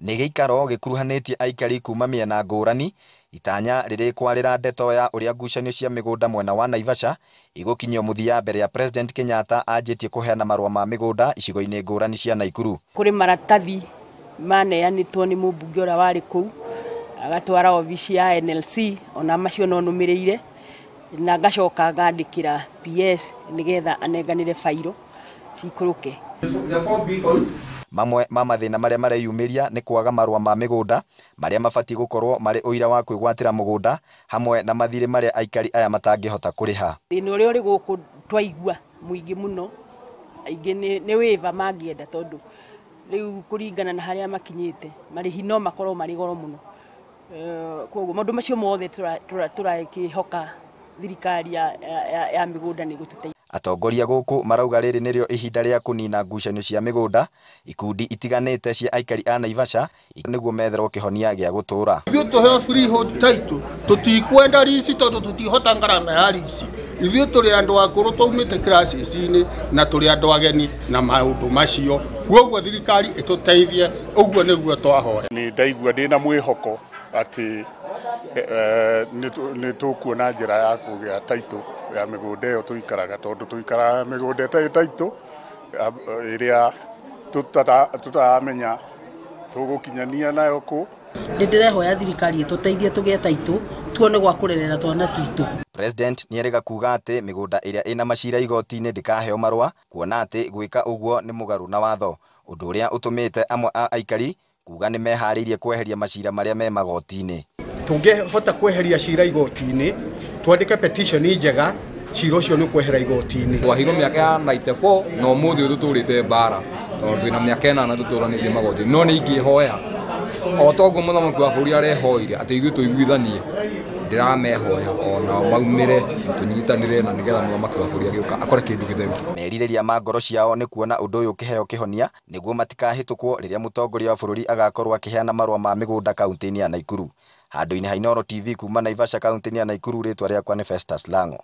Nĩ gĩikaro gĩkuruhanĩtie aikari kuma mĩena ngũrani, itanya rĩrĩ kwarĩra ndeto ya ũrĩa ngucanio cia mĩgũnda mwena wa Naivasha igũkinyio mũthia mbere ya President Kenyatta anjĩtie kũheana marũa ma mĩgũnda icigo-inĩ ngũrani cia Naikuru. Kũrĩ maratathi maneanĩtwo nĩ mũmbunge ũrĩa warĩ kũu agatwara obici ya NLC, ona macio no nũmĩrĩire, na ngacoka ngandĩkĩra PS nĩgetha anenganĩre bairo cikũrũke. Mamwe ma mathĩna marĩa mareyumĩria nĩ kwaga marũa ma mĩgũnda marĩa mabatiĩ gũkorwo marĩ ũira wa kwĩgwatĩra mũgũnda hamwe na mathirĩ marĩa aikari aya matangĩhota kũrĩha. Thĩna ũrĩa ũrĩ gũkũ twaigua mũingĩ mũno, aingĩ nĩ wĩva mangĩenda tondũ rĩu kũringana na harĩa makinyĩte marĩhi no makorwo marĩ goro mũno. Koguo maũndũ macio mothe tũrakĩhoka thirikari ya mĩgũnda nĩ gũtũteithia. Atongoria gũkũ marauga rĩrĩ nĩrĩo ihinda rĩa kũnina ngucanio cia mĩgũnda ikundi itiganĩte cia aikari a Naivasha nĩguo metherwo kĩhonia gĩa gũtũũra. Ithuĩ tũheo freehold title, tũtikwenda lease tondũ tũtihota ngarama ya lease. Ithuĩ tũrĩ andũ akũrũ twaumĩte crisis-inĩ na tũrĩ andũ ageni na maũndũ macio, koguo thirikari ĩtũteithie, ũguo nĩguo twahoya. Nĩ ndaigua ndĩna mwĩhoko atĩ nĩ tũkuona njĩra ya kũgĩa title ya mĩgũnda ĩyo tũikaraga, tondũ tũikaraga mĩgũnda ĩtarĩ title ĩrĩa tũtaramenya tũgũkinyania nayo kũ. Nĩ ndĩrehoya thirikari ĩtũteithie tũgĩe title tuone gwa kũrerera twana twitũ. President nĩerĩga kuga atĩ mĩgũnda ĩrĩa ĩna macira igoti-inĩ ndĩkaheo marũa, kuona atĩ gwĩka ũguo nĩ mũgarũ na watho, ũndũ ũrĩa ũtũmĩte amwe a aikari kuga nĩ meharĩirie kweheria macira marĩa me magoti-inĩ. Tũngĩhota kweheria cira igoti-inĩ, twandĩke petition njega, cira ũcio nĩ kwehera igoti-inĩ. Twaheirwo mĩaka ya 94 na ũmũthĩ ũyũ tũtũrĩte mbara tondũ twĩna mĩaka 8 tũtũranĩtie magoti-inĩ. No nĩ ingĩhoya o toguo mũthamaki wa bũrũri arehoire atĩ ithuĩ tũiguithanie, ndĩramehoya onao maumĩre tũnyitanĩre na nĩgetha mũthamaki wa bũrũri agĩũka akore kĩndũ gĩtheru. Merirĩria ma ngoro ciao nĩ kuona ũndũ ũyũ ũkĩheo kĩhonia nĩguo matikahĩtũkwo rĩrĩa mũtongoria wa bũrũri agakorwo akĩheana marũa ma mĩgũnda kaunti-inĩ ya Naikuru. Handũ-inĩ ha Inooro TV kuma Naivasha kaunti-inĩ ya Naikuru, rĩtwa rĩakwa nĩ Festus Lang'o.